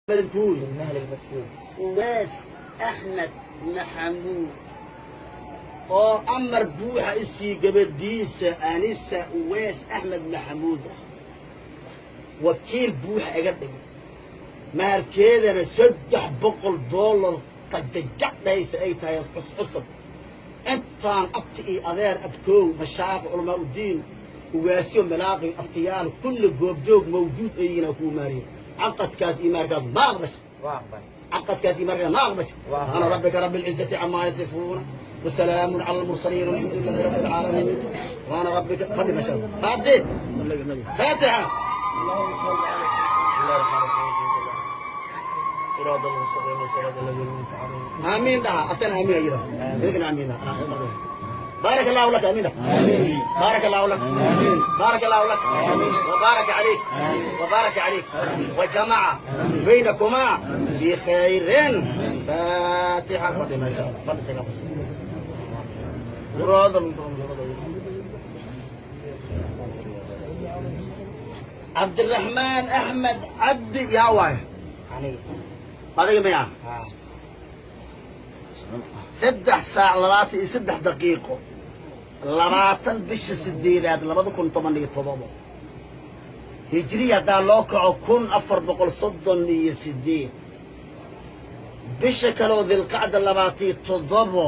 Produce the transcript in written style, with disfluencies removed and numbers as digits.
Madkuur. بالمهر المذكور. Uwaas Axmed Maxamuud oo amar buuxa isii gabadhiisa Anisa Uwaas Axmed Maxamuud ah wakiil buuxa iga dhigay, maharkeedana $300 qajajacdhaysa ay tahay cuscusub. Intaan abti iyo adeer, abkoow, mashaaq, culamaa udiin, ugaasyo, malaaqi, abtiyaal kulli goobjoog mawjuud ayiina kuu maariyo. Caqadkaas iyo maharkaas ma aqbasha? وأقبل. Caqadkaas iyo maharkaas ma aqbasha? سبحان ربك رب العزة عما يصفون وسلام على المرسلين والحمد لله رب العالمين. سبحان ربك. فضل ما شاء الله، فاتح فاتحة. بسم الله الرحمن الرحيم. صراط المستقيم، صراط الذين أنعمت عليهم. آمين ده أصلا آمين أيضا إذن آمين. بارك الله لك. آمين. بارك الله لك. بارك الله لك وبارك عليك وبارك عليك وجمع بينكما بخير. فاتحة. فضل ما شاء الله، فضل. صراط المستقيم. عبد الرحمن أحمد عبد يا واي؟ aniga. هذا يا haa. 3 saac 23 daqiiqo, 20 bisha 8aad 2017 hijriya, haddaa loo kaco 1438, bisha kaleoo Dilqacda 27.